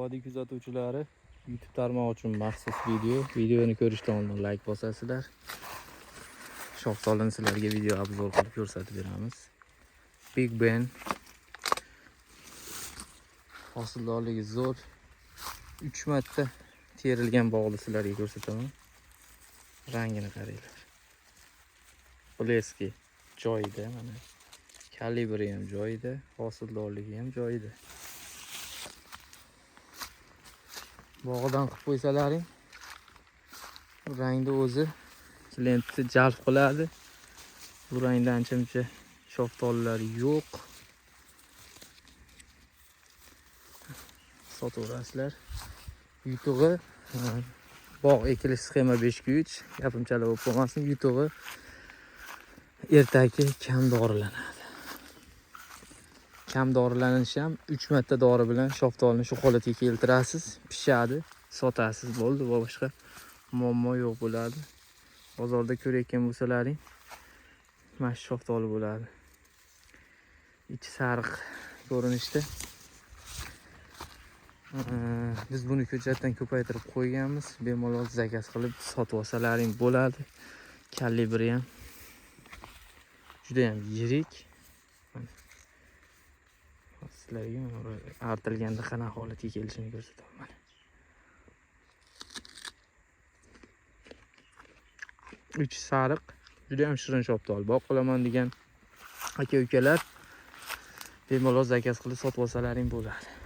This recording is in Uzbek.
Vodiy kuzatuvchilari, YouTube tarmog'i uchun maxsus video. Videoni ko'rishdan oldin like bosasizlar. Shaftolini sizlarga video obzor qilib ko'rsatib beramiz. Big Ben hosildorligi zo'r. 3 marta terilgan bog'ni sizlarga ko'rsataman. Rangini qaranglar. Bleski joyida mana. Kalibri ham joyida, hosildorligi ham joyida. Bog'idan qilib qo'ysalaring, rangni o'zi klientni jalb qiladi. Bu rangda ancha-muncha shaftolilar yo'q. Sotaverasizlar. Yutug'i bog' ekilish sxema 5 ga 3, gapimchalar bo'lib qolmasin. Yutug'i ertaki kam dorilanadi. Kam dorilanishi ham 3 marta dori bilan shaftolini shu holatga keltirasiz, pishadi, sotasiz, bo'ldi va boshqa muammo yo'q bo'ladi. Bozorda ko'rayotgan bo'lsalaring, mana shu shaftoli bo'ladi. Ichi sariq ko'rinishda. Biz buni ko'chatdan ko'paytirib qo'yganmiz. Bemalol zakaz qilib sotib olsalaring bo'ladi. Kalibri ham juda ham yirik. Mana. Sizlarga mana bu artilganda qanaqa holatga kelishini ko'rsataman. Mana. Ichi sariq, juda ham shirin shaftoli. Bog' qilaman degan aka-ukalar bemalol zakaz qilib sotib olsalaring bo'ladi.